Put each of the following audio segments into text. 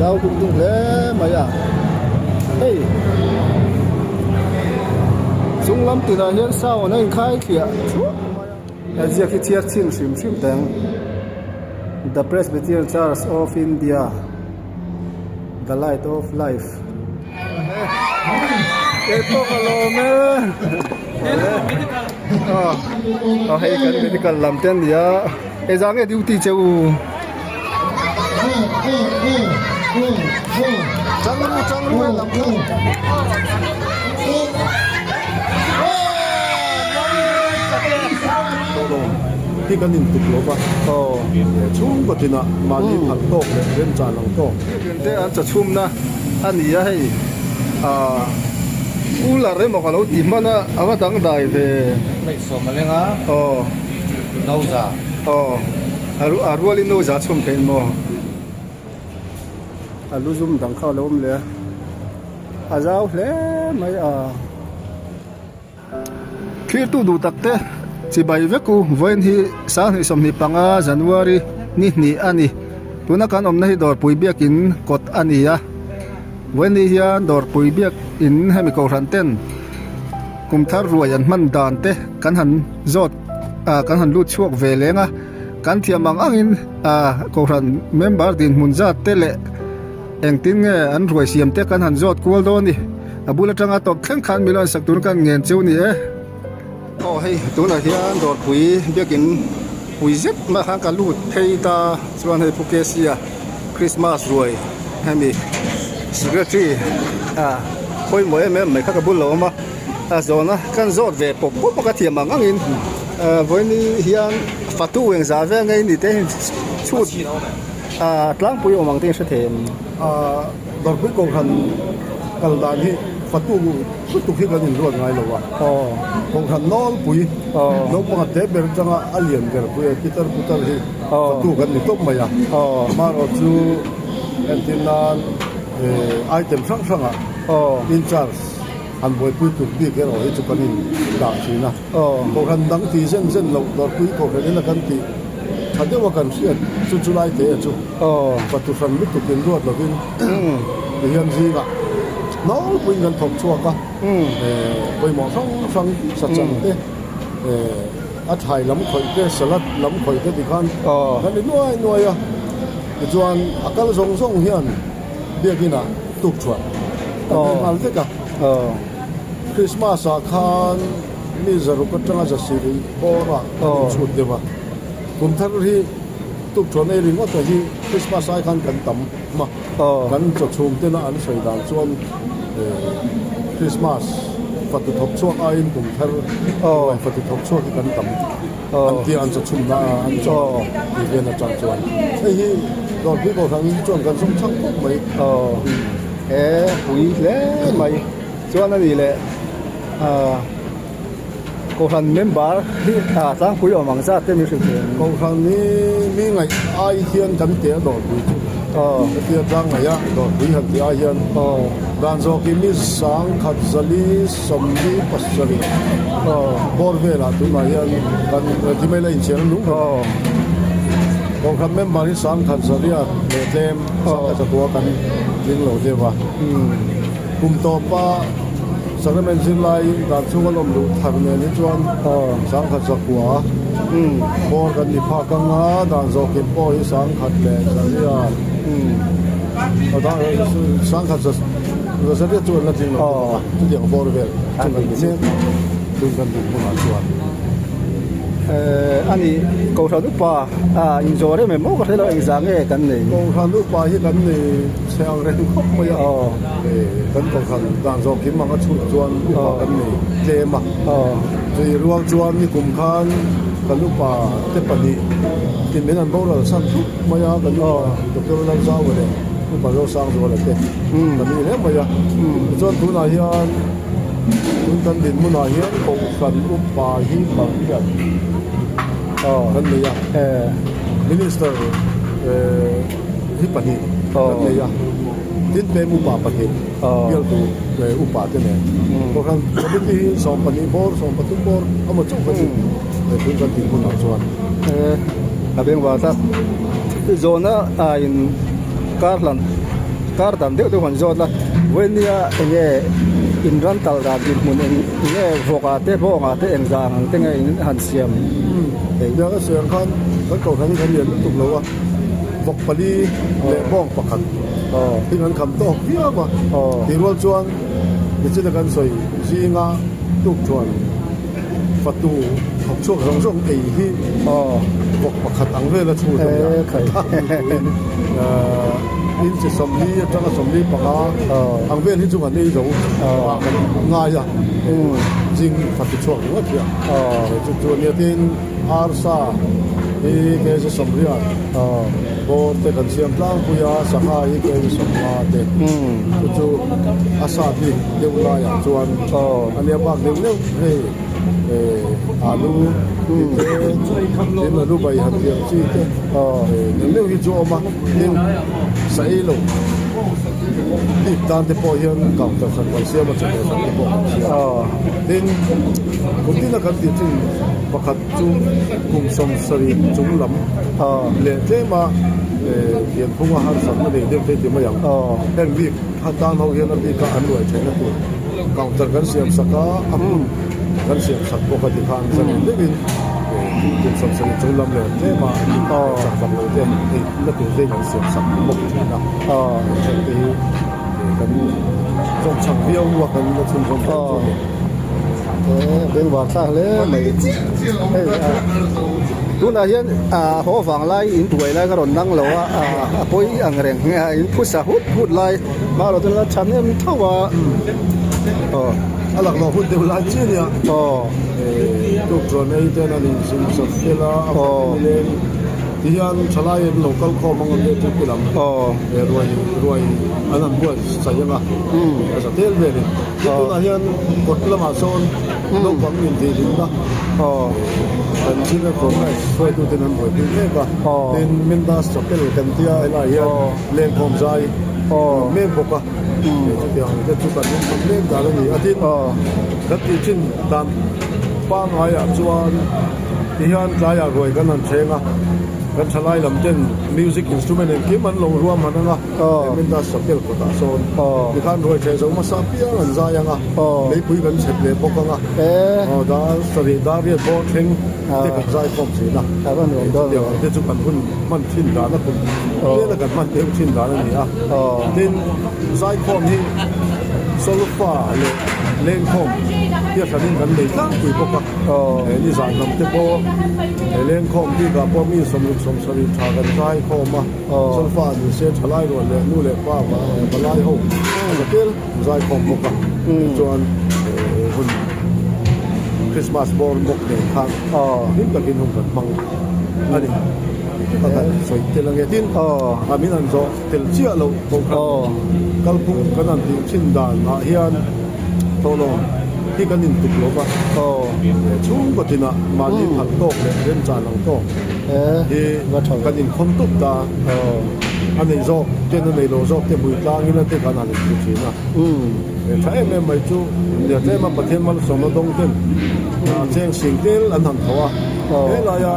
zau duk duk hle mai a hei chung lam tinah hian sound a inkhai thliah thuak mai a he ziak hi chhiar chhin hrim hrim teh ang the Presbyterian Church of India the light of life. Keipawh ka lawm e aw hei kan medical lam te ania hei zang nge duty che u chang ru chang ru lam kha hi kan intuk lo va chhungkaw tinah mahni phalh tawk leh remchan ang tawk. Te an chawchhumna a ni a hei ahh cooler emaw ka lo ti hman a a va dangdai ve. Plate sawm a leng a aw no za aw a rualin no za chhum theih maw a lu zum dang kha a lo awm leh a a zau hle mai a. Thirtu duh tak te chibai vek u vawiin hi 2025 January ni hnih a ni tuna kan awmna hi dawrpui biakin kawt a ni a vawiin ni hian dawrpui biakin hemi kohhran ten kum thar ruai an hman dan te kan han zawt ah kan han lut chhuak ve leng a kan thiam ang angin ah kohhran member dinhmun zat te leh engtin nge an ruai siam te kan han zawt kual dawn a ni. A bul atanga tawp thleng khan milo an sak tur kan ngen cheu ni e. Aw hei tunah hian dawrpui biakin pui zet mai khan ka lut phei ta chuan hei Pu Kesia Christmas ruai hemi secretary ah pawimawh em em mai kha ka bul lo awm a a zawhna kan zawt ve pawp pawp a ka thiam ang angin vawiin hian fatu engzah vel ngei ni te chhut ah tlangpui awm ang te in hre thei em? Dawrpui Kohhran kal dan hi fatu lutuk hi kan inruat ngai lo a. Kohhran nawlpui naupang a te ber atanga a lian ber pui a pitar putar hi fatu kan ni tawp mai a. Amaherawh chu entir nan item hrang hrangah in charge han buaipui tur bik erawh hi chu kan in dah thin a. Kohhran dang ti zen zen loh Dawrpui Kohhran ina kan tih tha deuha kan hriat chu chu lai te chu. Fatu hran lutuk in ruat lovin tihian zingah nawlpuiin kan thawk chhuak a, pawimawh hrang hrang sachang te, a thlai lam khawih te, salad lam khawih te tikhan kan ni nuai nuai a, tichuan a kal zawng zawng hian biakinah tuk chhuah kan nei nghal vek a. Christmas ah khan mi zaruk atanga zasirih bawrah kan inchhut deuh a, kum thar hi. Tukṭhuan ei ringawt a hi Christmas ai khan kan tam a, kan chawchhum tena an sawi dan chuan Christmas fatu thawk chhuak aiin kum thar ruai fatu thawk chhuak hi kan tam an tia an chawchhum na a an chaw tih vel atang chuan hei hi Dawrpui Kohhran hi chuan kan zawng chhang khawp mai. He pui hle mai chuan a nih leh. Kohhran member hi tlangpui awm ang zat te min hrilh thei ang. Kohhran hi mi ngaih ai hian kan ti a dawrpui chu. Hetia tlang ngaih a dawrpui han tih ai hian dan zawk hi mi sangkhat zali sawmli pasarih bawr velah tunah hian kan ti mai la inchhiar a nung reng a. Kohhran member hi sangkhat zaria leh tlem sangkhat zakua kan tling lo deuh a. Kum tawpa Sacrament zirlai dan chhunga lawm luh thar nen hi chuan sangkhat zakua bawr kan ni phak ang a, dan zawhkim pawh hi sangkhat leh zaria sangkhat zaria chu an la tling lo bawk a, chutiang bawr vel chu kan ni mek tun kan duh hmunah chuan. A ni, Kohhran upa inzawh rem em maw ka hre lo engzah nge kan nei? Kohhran upa hi kan nei chhe ang reng khawp mai a. Kan kohhran dan zawh kim anga chhut chuan upa kan nei tlem a. Chei rual chuan nikum khan kan upa te pahnih tin min an boral san thut mai a, kan upa Doctor Lalzauva leh upa Zosangzuala te kan ni hle mai a. Tichuan tunah hian tun kan dinhmunah hian kohhran upa hi pariat kan nei a, Minister hi pahnih kan nei a. Tin pem upa pahnih bialtu upa te nen Kohhran committee hi 12 bawr 13 bawr emaw chauh kan ni tun kan tih hunah chuan. A beng var tak zawhna a in kar hlan Kar dan deuh deuh han zawt la, vawinia enge in ran tal dan dinhmun eng nge vawk ah te bawng ah te eng zah ang te nge in han siam thei. Nia ka sawi ang khan kan kohhran hi kan lian lutuk lo a, vawk pali leh bawng pakhat hi kan kham tawk viau a, tih rual chuan nichina kan sawi zinga tuk chuan fatu thawk chhuak zawng zawng ei hi vawk pakhat ang vela chhut a nia. Inchi 40 atanga 45 ang vel hi chu kan ei zo ah kan ngai a, zing fatu chhuak ringawt hi a. Chu chu a nia tin arsa hi kg 80 bawr te kan siam tlangpui a, sangha hi kg 50 te chu chu a sa bik deuh laiah chuan a nia bak deuh deuh hei alu tih te tin alu bai han tih ang chi te neuh neuh hi chu a awm a tin sa ei lo bik tan te pawh hian counter hran kan siam a chawhmeh hran te pawh kan siam a tin kum tina kan tih thin pakhat chu kum 70 chung lam leh tlem a pianphunga harsatna nei deuh te ti mai ang heng bik a tan ho hian a bika an ruai theihna tur counter kan siam sak a, a hmun kan siam sak bawk a tikhan zan deuhin kum 70 chung lam leh tlem a chak vak lo te ei na tur te kan siam sak bawk thin a, heng te hi kan zawm chak viau a kan la chhunzawm zel chu a ni. Bengvar thlak hle mai hei tunah hian haw vang lai in buai lai ka rawn nang lo a a pawi ang reng in phusa hut hut lai hma erawh chuan a tha hnem tho a aw a lak loh hun deuh lai chiah a nia aw tukṭuan ei ten an inzin sawt fel a a hmun leng tihian thalai an lo kal khawm ang a te lam ruai ruai an han buai saih ang a a za tel velin. Tunah hian kawt lamah sawn naupang intihhlimna kan thil a congress hruaituten an buaipui mek a, tin Mindas Chapel kan tia helaiah hian lengkhawm zai a awm mek bawk a, chutiang ang te chu kan inhmu mek dan a ni a, tin kan tih chin dan pangaiah chuan tihian tlaiah ruai kan han thleng a, kan thalai lam ten music instrument engkim an lo ruam han ang a. Mindas Chapel kawtah sawn tikhan ruai ṭheh zo hmasa piang an zai ang a, meipui kan chhep leh bawk ang a, dar sarih dar riat bawr thleng te kan zai khawm thin a, chutiang ang te chu kan hun hman thin dan a kum vel a kan hman deuh thin dan a ni a, tin zaikhawm hi solfa leh lengkhawm hi a hranin kan nei tlangpui bawk a, nizan lam te pawh lengkhawm bikah pawh mi 60 70 tha kan zai khawm a. Solfa ni se thalai rual leh nu leh pa palai ho a za tel zaikhawm bawk a, tichuan hun Christmas bawr bawk nen khan hlim takin hun kan hmang a ni. Ka kan sawi tel ange tin a min han zawh tel chiah loh kohhran kalphung kan han tih thin dan ah hian thawhlawm hi kan intuk lo va, chhungkaw tinah mahni phal tawk leh remchan ang tawk. Hi kan inkhawm tawp ta a nei zawk ten a nei lo zawk te hmui tlangin a te kan han inhmu thin a tha em em mai chu nia tlema Pathian malsawmna dawng ten cheng sing tel an han tho a helaia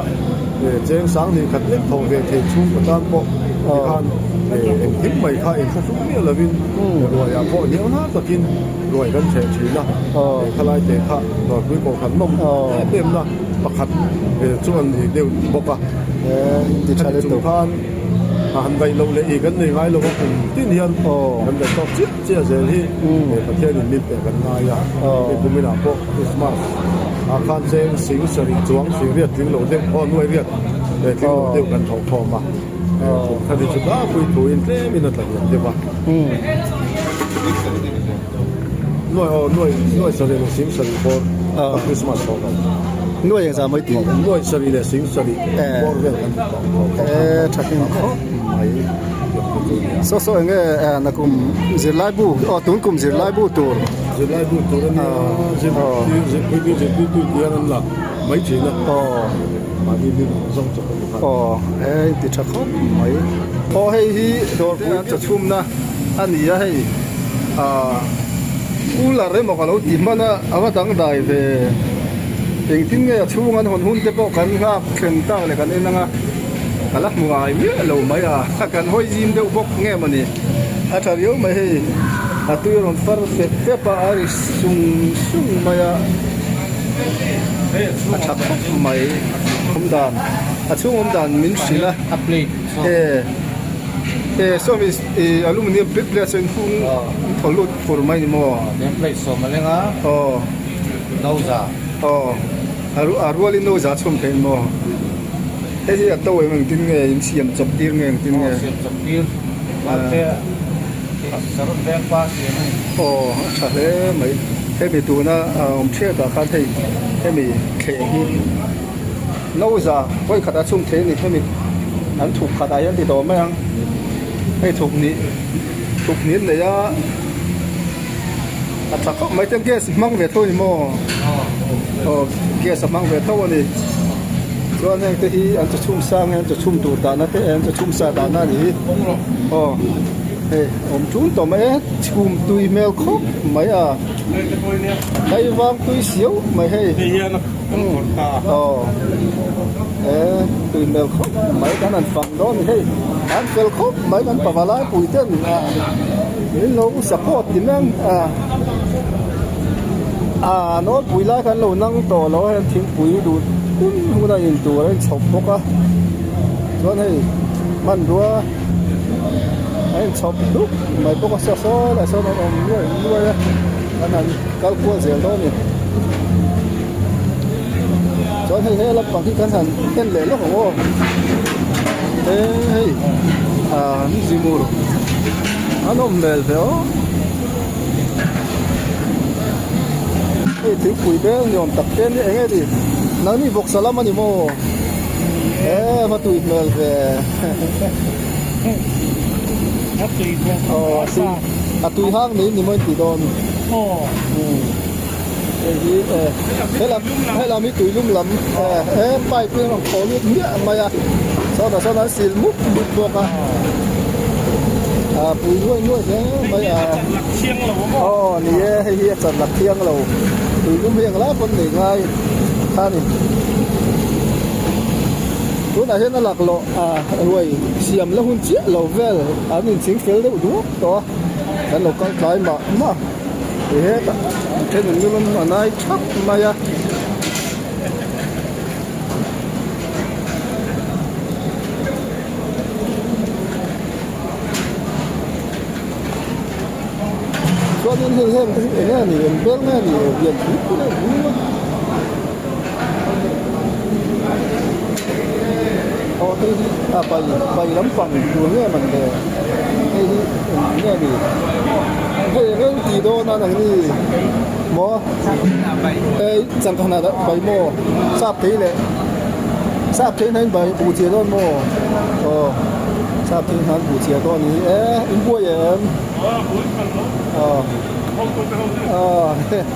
cheng sang hnih khat lek tho ve thei chhungkaw tan pawh tikhan engkim mai kha inthlahrung miah lovin ruaiah pawh hniau hna takin ruai kan chheh thin a khalai te kha Dawrpui Kohhran nawm em em na. Pakhat chu an ni deuh bawk a, heti chung khan han daih loh leh i kan nei ngai lo a, kum tin hian kan daih tawk chiah chiah zel hi Pathianin min pek an ngai a, hei kuminah pawh Christmas ah khan cheng sing sarih chuang sing riat tling lo deuh aw nuai riat tling lo deuh kan thawh khawm a, kum khat hi chu tlangpui thuin tlemin a tla hniam deuh a. Nuai aw nuai nuai sarih leh sing sarih bawr a Christmas tawh lo. Nuai engzah mai tih? Nuai sarih leh sing sarih bawr vel kan ti tawh. E tha hlim khawp mai. Saw saw enge nakum zirlai bu aw tun kum zirlai bu tur. Zirlai bu tur a nia zirtir zirpuitu zirtirtu tih hian an la mai thin a. Aw. Mahni bik zawng chawp a ni kha. Aw e ti tha khawp mai. Aw hei hi dawrpui an chawchhumna. A ni a hei ah cooler emaw ka lo ti hman a a va dangdai ve engtin nge a chhung an hawn hun te pawh kan nghak thlen tak leh kan en ang a ka la hmu ngai miah lo mai a kan hawi zim deuh bawk nge mawni. A tha riau mai hei a tui a rawn far fep fep a a ri sung sung mai a a tha khawp mai awm dan a chhung awm dan min hrilh a e e sawmi ih aluminium plate plate sawn hung thaw lut fur mai ni maw aw aw a rualin no za chhawm thei maw hei hi a to em engtin nge in siam chawp tir nge engtin nge aw a tha hle mai hemi tuna a awm thriat ah khan hei hemi thleh hi no za vawi khat a chhung thei a ni hemi an thuk khat ah hian ti tawh mai ang hei thuk hnih thuk hnih an nei a. A tha khawp mai chuan gas hmang ve tho a ni maw aw gas a hmang ve tho a ni chuan heng te hi an chaw chhum sa nge an chaw chhum tur dahna te an chaw chhum sa dahna a ni hi aw hei awm ṭun tawh mai e chhum tui hmel khawp mai a kaivang tui siau mai hei aw e tui hmel khawp mai kan han fang dawn a ni hei an fel khawp mai kan pavalai pui ten a. Min lo support ti mai ang a ah nawlpui lai khan lo nang tawh lo a heng thingpui duh hun hun a in tur a in chhawp bawk a chuan hei hmanrua a in chhawp dup mai bawk a saw saw lai sawn an awm nuai nuai a an han kal kual zel dawn a ni chuan hei he lampang hi kan han en leh lawk ang aw he hei ah an zimur. A nawm hmel ve aw. Hei thingpui bel ni awm tak te ania eng nge ni nangni vawksa lam a ni maw e va tui hmel ve aw a tui hang niin ni maw in tih dawn hei hi e helam helam hi tuilum lam e pipe in a rawn thaw lut miah mai a sawtah sawn an sil mup mup bawk a ah pui nuai nuai hle mai a aw ni e hei hi a chan lak thiang lo tuilum hi englai pawn nei ngai kha a ni tunah hian a laklawh ah ruai siam la hun chiah lo vel an inching fel deuh duak tawh a kan lo kal tlai mah mah. Hetah then an lum a nai thap mai a. Chuanin hei heng te hi eng nge a ni eng bel nge a ni lian pui pui a ni a. Aw hei hi a bai bai lampang tur nge man le hei hi eng nge a ni. Hei reng ti dawn a nang ni maw hei changkhanah bai maw sap thei leh sap thei hnain bai buh chiah dawn maw aw sap thei hnain buh chiah dawn a ni e in buai em aw aw eng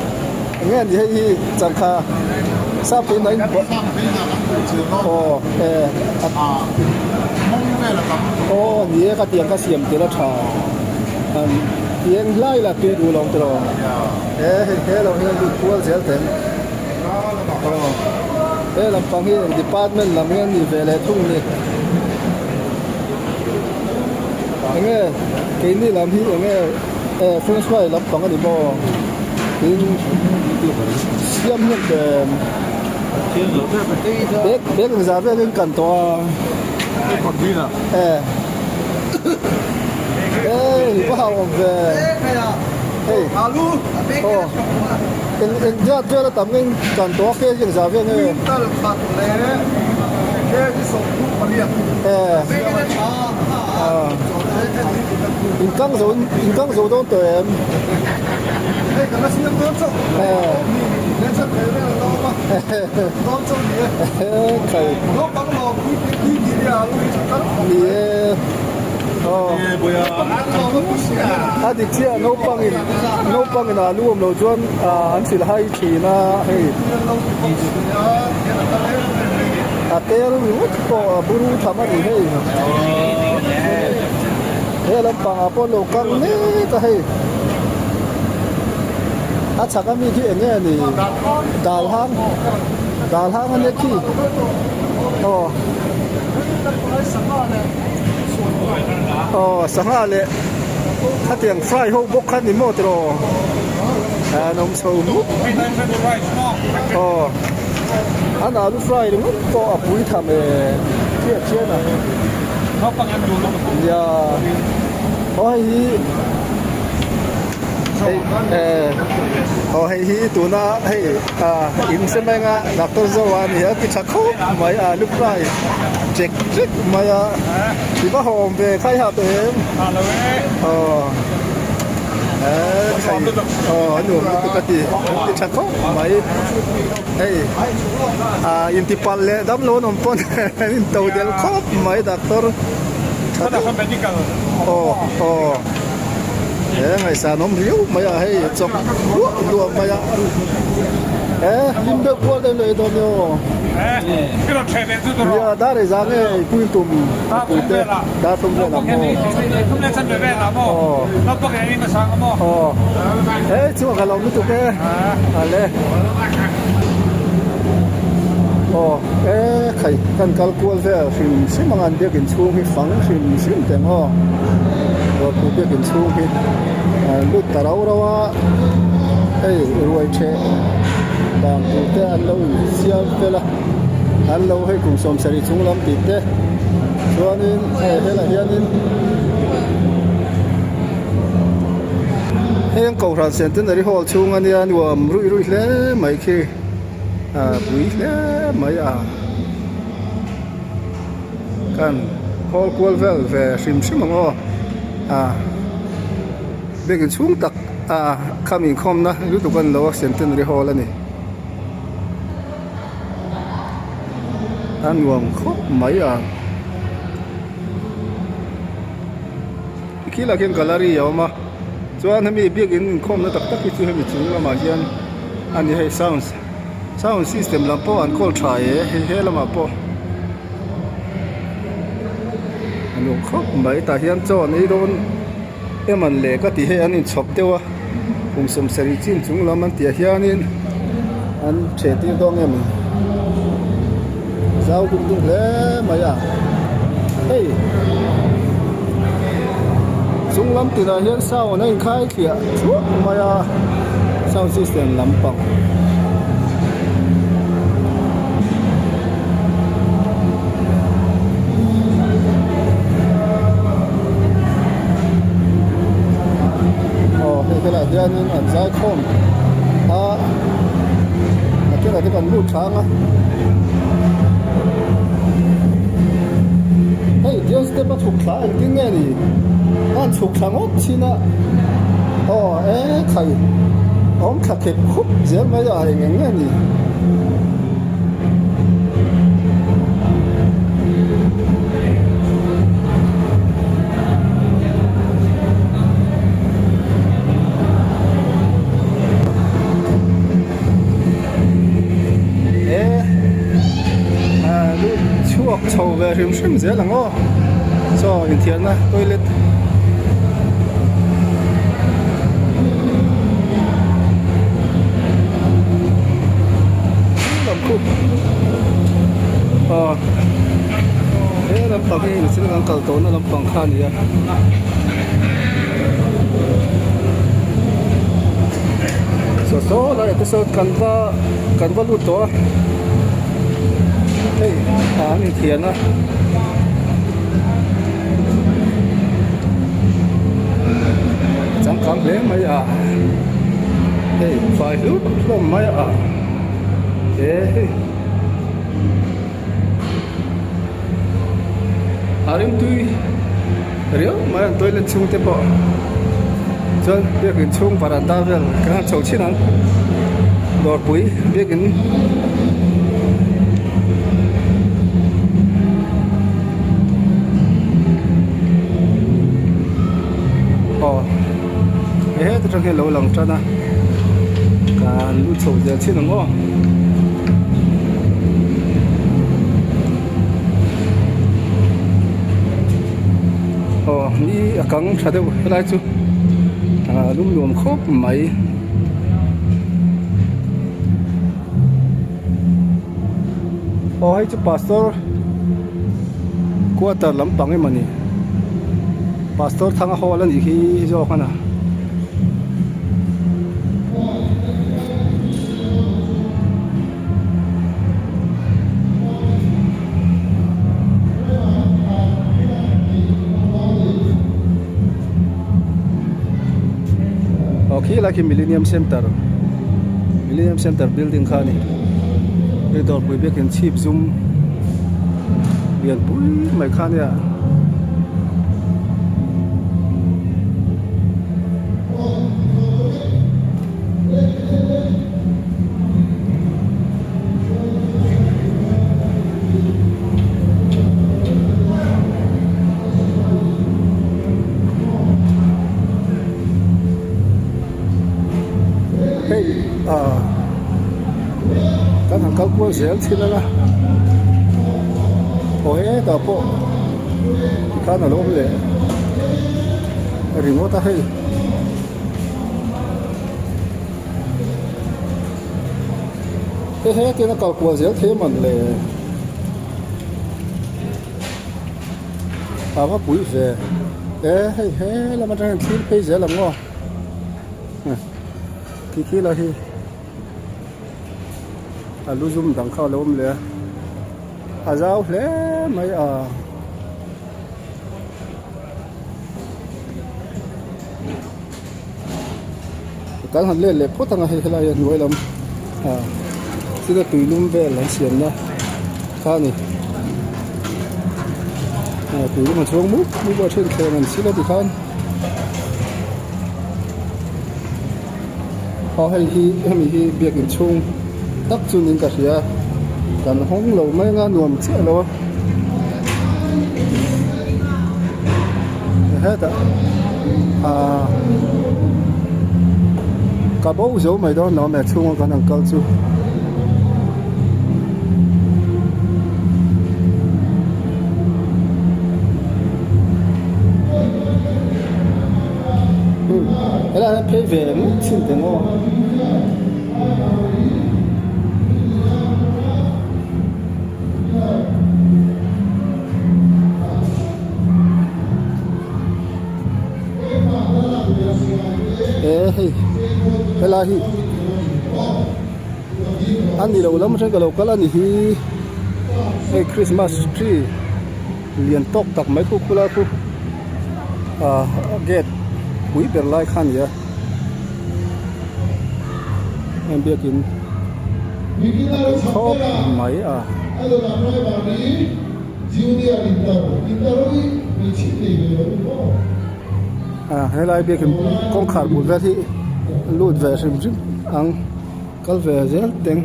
nge ni hei hi changkha sap thei hnain aw e aw ni e ka tiang ka siam tel a tha. An eng hlai la tui duh lo tawh he hei he lo hian lut kual zel teh aw he lampang hi eng department lam hian ni ve leh thung ni enge keini lam hi enge eh french fry lampang a ni maw tin siam hian bag bag engzah velin kan tawh a eh. Hey, va hau awm ve. Hey. Oh. En en zat vel a tam nge kan tawh a kg engzah vel nge? Quintal khat leh kg 38. Eh. Ah. In kang zo in kang zo dawn tawh em? Hei kan la siam dawn chauh. Eh. Nen chan thei vel a lawm a. Dawn chauh ni e. Khai. Naupang lawm pui pui tih nia alu hi chu kal khawp Ni e. Aw. A dik chiah naupangin naupangin alu awm loh chuan an hrilh hai thin a hei. A tel ringawt pawh a buru tham a ni hei. He lampangah pawh an lo kang mek a hei. A chhak ami khi eng nge a ni? Dal hang dal hang a nia khi aw aw sangha leh. Khatiang fry ho bawk kha ni maw tiraw? An awm chho mup. Aw an alu fry ringawt pawh a pui tham e chiah chian a. Nia aw hei hi hei aw hei hi tuna hei in hre mai anga doctor Zoa a ni a ti tha khawp mai alu fry chek chek mai a i va hawm ve khai ha tawh em aw khai aw a nuam lutuk a ti an ti tha khawp mai hei ah intipalh leh damlo an awm pawn an into del khawp mai doctor tha deuh aw aw he ngaihsan awm riau mai a hei chawp luah luah mai a he hlim deuh kual deuh leh dawn nia aw nia dar ei zang nge ei pui tum pui te dar thum vel ang maw aw aw he chhuak a lo lutuk e ale aw e khai kan kal kual vel hrim hrim ang an biakin chhung hi fang hrim hrim teng aw dawrpui biakin chhung hi an lut ta rau rau a hei ruai theh dan tur te an lo in siam fel a an lo hei kum 70 chung lam tih te chuanin hei helaiah hianin heng kohhran centenary hall chhung ania nuam ruih ruih hle mai khi ah pui hle mai a. Kan hawl kual vel ve hrim hrim ang aw ah biakin chhung tak ah kham inkhawmna lutuk a ni lo a centenary hall a ni a nuam khawp mai a tikhilah khian gallery a awm a chuan hemi biakin inkhawmna tak tak hi chu hemi chung lamah hian a ni hei sound Sound system lam pawh an kawl tha e hei he lamah pawh a nuam khawp mai tah hian chaw an ei dawn em an leh ka tih hei an inchhawp deuh a kum 70 chin chung lam an tih ah hianin an ṭheh tir dawn em zau duk duk hle mai a hei chung lam tinah hian sound a inkhai thliah thuak mai a sound system lampang. Aw hei helaiah hianin an zai khawm a nakinah te kan lut tha ang a hei dian step a chhuk thla engtin nge ni a han chhuk thla ngawt thin a aw e khai awm thla khep khup zel mai a eng eng nge ni. He ah lut chhuak chho ve hrim hrim zel ang aw chaw inthiarna toilet lam khu aw he lampang hi mihring an kal tawhna lampang kha a ni a. Saw saw lai ah te sawn kan va kan va lut tawh a hei an inthian a. Changkang hle mai a hei fai hlut hlawm mai a he hei a rimtui riau mai an toilet chhung te pawh chuan biakin chhung varanda vel kan han chho chhin ang dawrpui biakin. Aw he heta tang hian lo lang tan a kan lut chho zel chin ang aw. Aw ni a kang tha deuh helai chu ah lum nuam khawp mai. Aw hei chu pastor quarter lampang emaw ni. Pastor Thanga hall a nih hi zawk a na. Aw khi lai khi Millennium Centre Millennium Centre building kha a ni hei dawrpui biakin chhip zum lian pui mai kha a nia. Hei ah kan han kal kual zel thin anga aw hetah pawh tikhan a lo awm leh ringawt a hei. Hei hetin a kal kual zel thei a man le a va pui ve e hei he lam atang hian thlir phei zel ang aw khi khi lai hi a lu zum dang kha a lo awm leh a a zau hle mai a. Kan han let leh phawt ang a hei helai a hnuai lam ah thil a tui lum vel an siam na kha a ni ah tui lum a chhuang mup mup a then thleng an sil a tikhan aw hei hi hemi hi biakin chhung tak chu niin ka hria kan hawng lo mai anga nuam chiah lo a hetah ah ka bo zo mai dawn lo a chhunga kan han kal chu. Helai hian phei ve ngawt thin teh maw. E hei helai hi a ni lo lam atang ka lo kal a ni hi hei christmas tree lian tawk tak mai khu khulai khu ah gate pui ber lai kha a ni a heng biakin a pui khawp mai a. Ah helai biakin kawngkhar bul vel hi lut ve hrim hrim ang kal ve zel teng.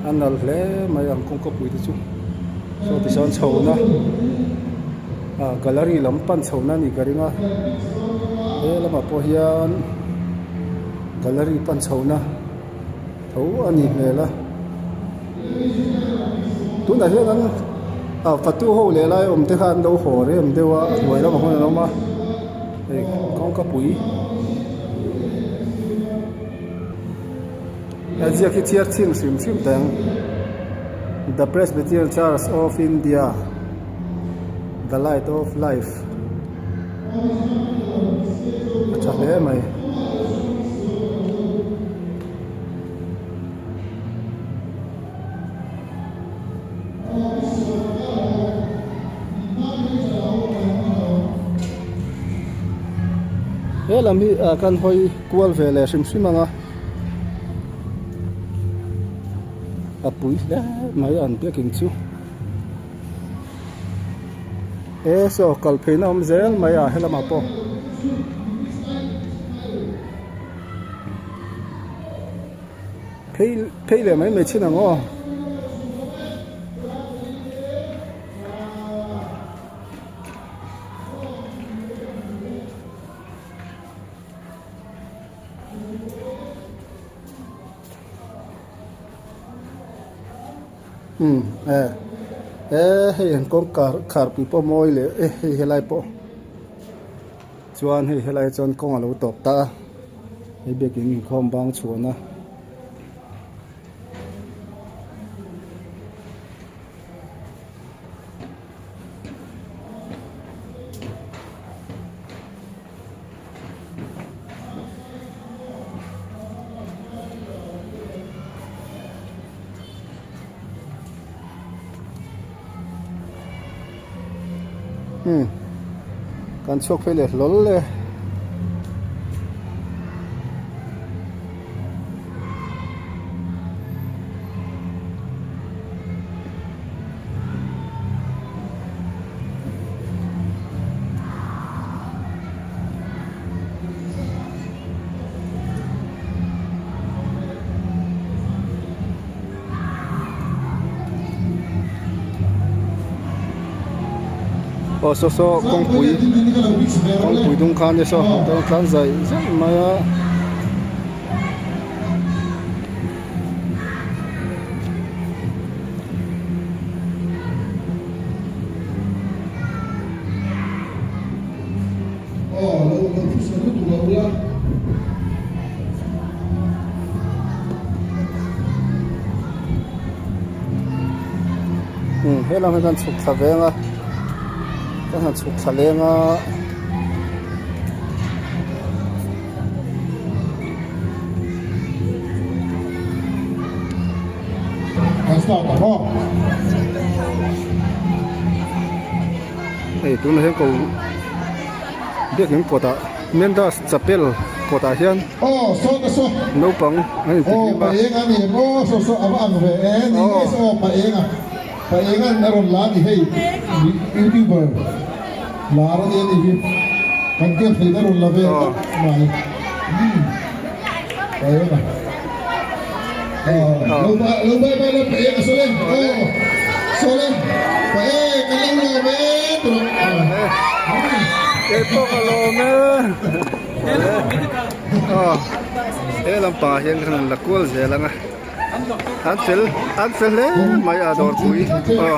A nal hle mai ang kawngka pui te chu saw tichuan chho na ah gallery lam pan chho na a nih ka ring a he lamah pawh hian gallery pan chho na tho a nih hmel a tunah hian an ah fatu ho leh lai awm te kha an lo haw rem deuh a a hnuai lamah khawn an awm a hei kawngka pui. He ziak hi chhiar chhing hrim hrim teh ang The Presbyterian Church of India The Light of Life a tha hle mai. He lam hi ah kan hawi kual ve leh hrim hrim ang a a pui hle mai an biakin chu e saw kal phei na awm zel mai a helamah pawh. Phei phei leh mai mai chin ang aw. Umm e e hei an kawngkar kharpui pawh mawi leh e hei helai pawh chuan hei helai chuan kawng a lo tawp ta a hei biakin inkhawm bang chhuahna. Umm kan chhuak phei leh hlawl e. Aw saw saw kawngpui kawngpui dung kha ania saw chuan tlan zai zai mai a. Umm helam hi kan chhuk thla veng a kan han chhuk thla leng a. Hei tunah hian ko biakin kawtah Mendas chapel kawtah hian naupang an intihlim a. Keipawh ka lawm e aw he lampangah hian kan han la kual zel ang a an fel an fel hle mai a dawrpui aw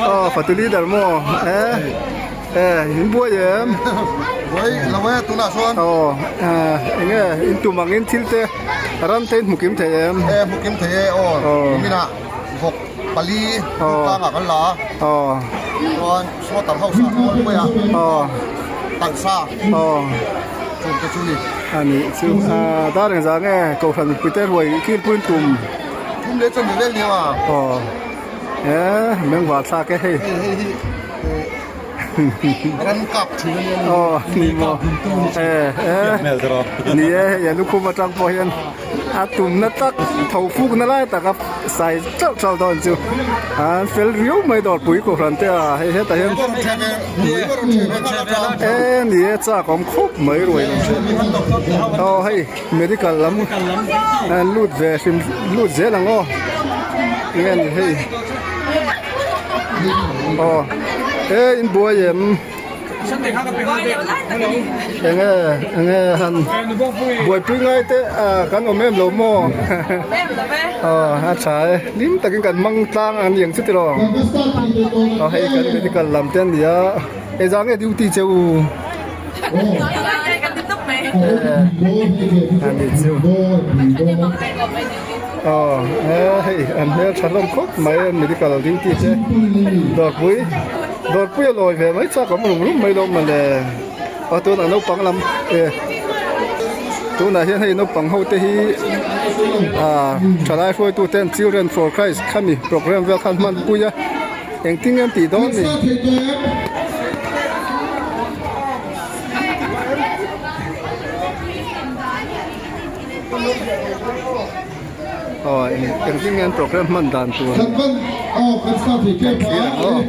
aw fatu leader maw e e in buai em buai lo e tunah chuan aw eng nge in tum angin thil te ram te in hmu kim thei em e hmu kim thei e aw niminah vawk pali tlangah kan la a aw chuan sawtar house ah kawlpuia aw taksa aw chung te chu ni a nih chu ah dar engzah nge kohhran mipui te ruai kilpui in tum tum leh chuan ni vel nia aw e mengva thlak e hei hei hei hi ram kap thin a nia aw ni maw e e ni e hei a lukhum atang pawh hian a tumna tak tho fuk na lai taka sai chauh chauh dawn chu an fel riau mai dawrpui kohhran te a hei hetah hian e ni e chak awm khawp mai ruai lam chu aw hei medical lam an lut ve hrim lut zel ang aw enge ni hei aw e in buai em. Enge enge han buaipui ngai te kan awm em lo maw aw a tha e hlim takin kan hmang tlang ang niang chu tiraw aw hei kan medical lam te an ni a hei zang nge duty che u a ni chu aw hei an hmel tha hlawm khawp mai medical duty te dawrpui. Dawrpui a lawi ve mai chak awm rum rum mai lo mawle aw tunah naupang lam e tunah hian hei naupang ho te hi ah thalai hruaitu ten children for Christ khami program vel khan hman pui a engtin nge an tih dawn ni. Aw engtin nge an program hman dan tur kan thlir ang aw.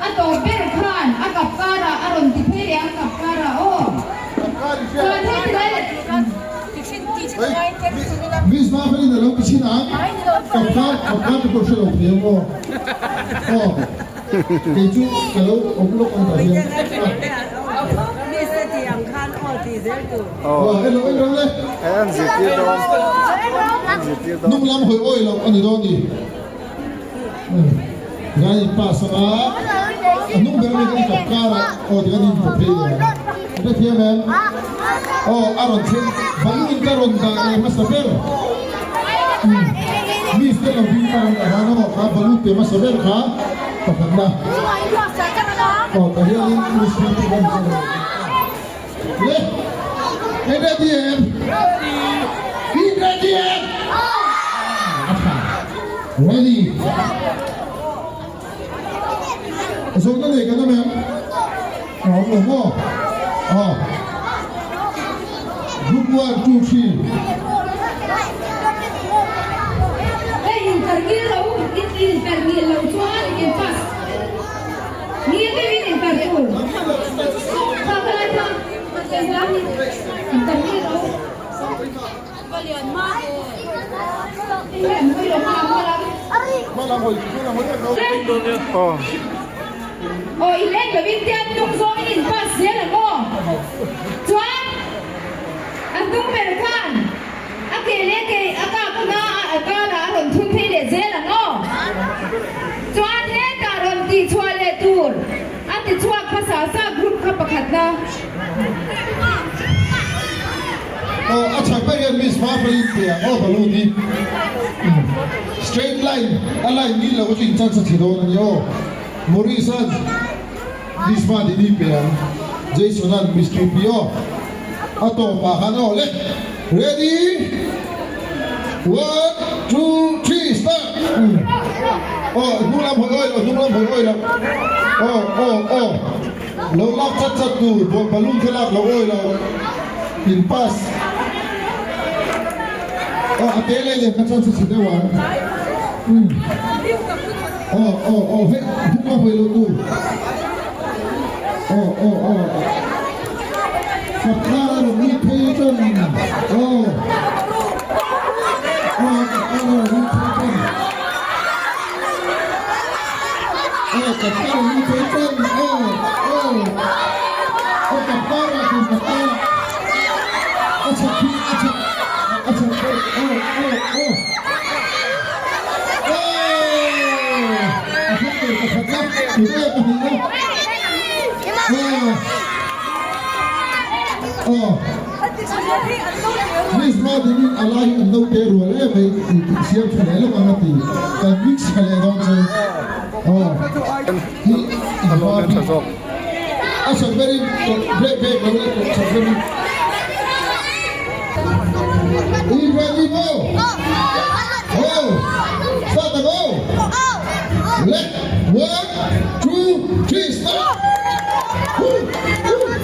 A tawp ber khan a kap karah a rawn ti phei leh a kap karah aw. Chuan hei ti lai leh Miss Mafelin a lo ti thin ang, kap kar kap kar te pawh hre lo thei ang aw. Aw. Kei chu ka lo awm lawk ang tah hian. Aw en lo en rang le. Hnung lam hawi awi loh a ni dawn ni. Tikhan in pass ang a, a hnung ber ami kan kap kar ah aw tikhan in pawh phei leh ang. A hrethiam em? Aw a rawn thleng balloon ka rawn dah leh hmasa ber. Miss te lo ding ta ang tah khan aw kha balloon pe hmasa ber kha pakhatna. Aw tah hianin miss te kan Le i ready em? I ready em? A tha. Ready. Zawhna nei kan awm em? A awm lo maw? Aw. Group 1, 2, 3. Hei inkarngil lo, inkarngil lo chuan in pass. Ngil deuhin inkar tur. Kha ka lai kha inkar ngil lo. Aw in en lovin tiang hnung zawngin in pass zel ang aw. Chuan a hnung ber khan a ke leh ke a kak na a karah a rawn thun phei leh zel ang aw. Chuan hetah rawn tihchhuah leh tur a tichhuak hmasa sa group kha pakhatna. Aw a chhak ber hian miss hma hruaiin pe ang aw balloon hi straight line a line ni lo chu in chance a thi dawn a ni aw Maurice an miss hma dini pe ang Jason an miss Tripi aw a tawp ah khan aw le ready one two three start aw hnung lam hawi awi lo hnung lam hawi awi lo aw aw aw. Lo lak chat chat tur balloon kha lak lo awi lo in pass aw a te leh leh kha chuan chu chhe deuh ang umm aw aw aw hei hnung a hawi lo tur aw aw aw Kapkar a rawn lut phei chuan aw aw kapkar a rawn lut phei chuan. Aw ka kar a ni thei chen aw aw aw ka kar a kum ka kar a chhak hi a chhak a chhak aw aw aw aw aw a thlang tur pakhat la tunge pahnih la aw aw Miss Madinin a lai hi an lo te rual em mai tih tih siam tha leh lawk ang a ti. Kan mix tha leh dawn chu. Aw hi a hma hi a chak berin break bek lo leh tawh chak berin. I ready go? Go! Start the go! Left, one, two, three, start! Woo! Woo!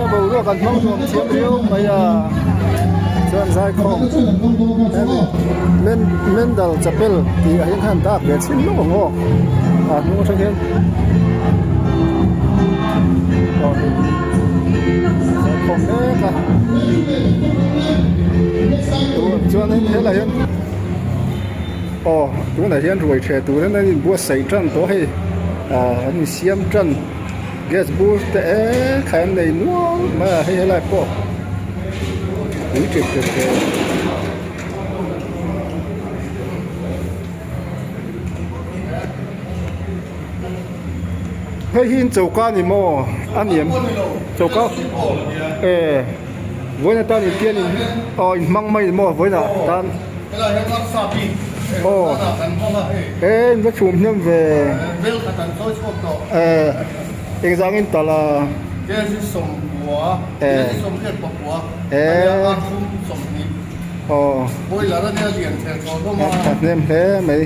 Boruak an hmang nuam thiam riau mai a chuan zaikhawm Mendal chapel tih ah hian khan dak ve chhin lawk ang aw a hnung atang hian zaikhawm mek a. Helai hian aw tunah hian ruai ṭheh turin an inbuatsaih ṭan tawh hei ah an insiam ṭan gas bur te eng kha an nei nual mai a hei helai pawh pui ṭep ṭep hle. Hei hi in choka a ni maw? A ni em? Choka e vawiin atan in pian in aw in hmang mai ni maw vawiin ah tan aw e in va chhum hnem ve e engzah angin talh a e e aw a hnem hle mai.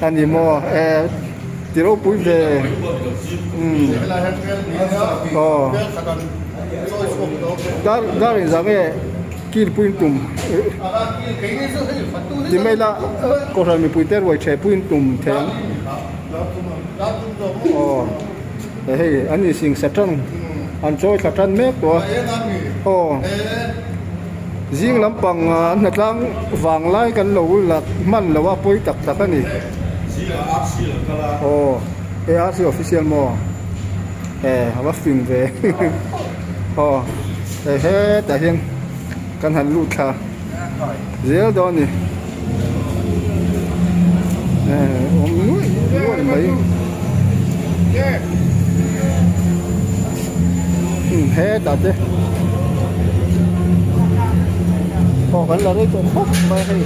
A ni maw e ti ropui ve umm aw dar dar inzah nge kil puiin tum ti mai la kohhran mipui te ruai theh puiin tum thei ang aw hei an insing sa tan an chawi thla tan mek tawh a aw. Zing lampang an hnatlang vang lai kan lo la hman lo a pawi tak tak a ni. Aw ARC official maw e a va fing ve aw hei hetah hian kan han lut thla zel dawn a ni e awm nuaih nuaih mai hetah te aw kan la rei tawh khawp mai a hei.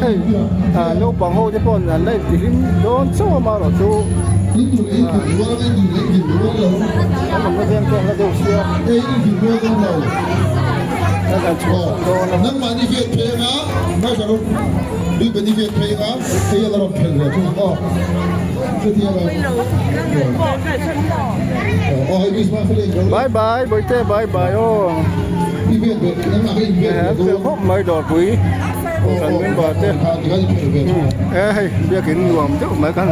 Hei ah naupang ho te pawh an la intihlim dawn chauh a amaherawhchu ah an awmna veng te an la deuh sia an han chhuah dawn a. Bye bye bawihte bye bye aw an fel khawp mai dawrpui kan member te e hei biakin nuam deuh mai kan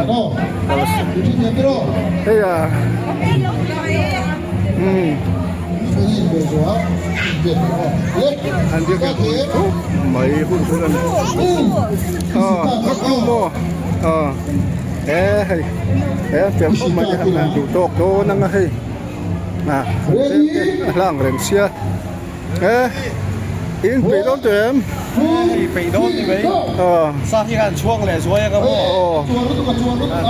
hei a umm an biakin pui khawp mai hun hun a ni aw maw aw e hei he an fel khawp mai te han duh tawk dawn ang a hei ah a hlang reng sia e in peih dawn tawh em peih dawn ni mai sa hi khan chhuak leh zuai anga maw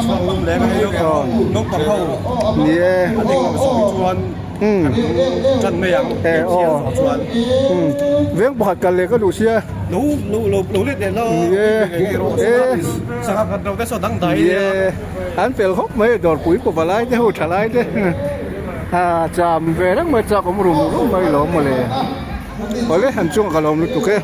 chhuak lum leh mai naupang ho ni e a ding lo sawi chuan tan mai ang e aw veng pakhat kal leh ka duh sia lo lo lo lo let leh lo ni e e sangha khat lo te saw dang dai ni e an fel khawp mai dawrpui paw palai te ho tha lai te a cham ve reng mai chak awm rum rum mai lawm mawle awle an chungah ka lawm lutuk e.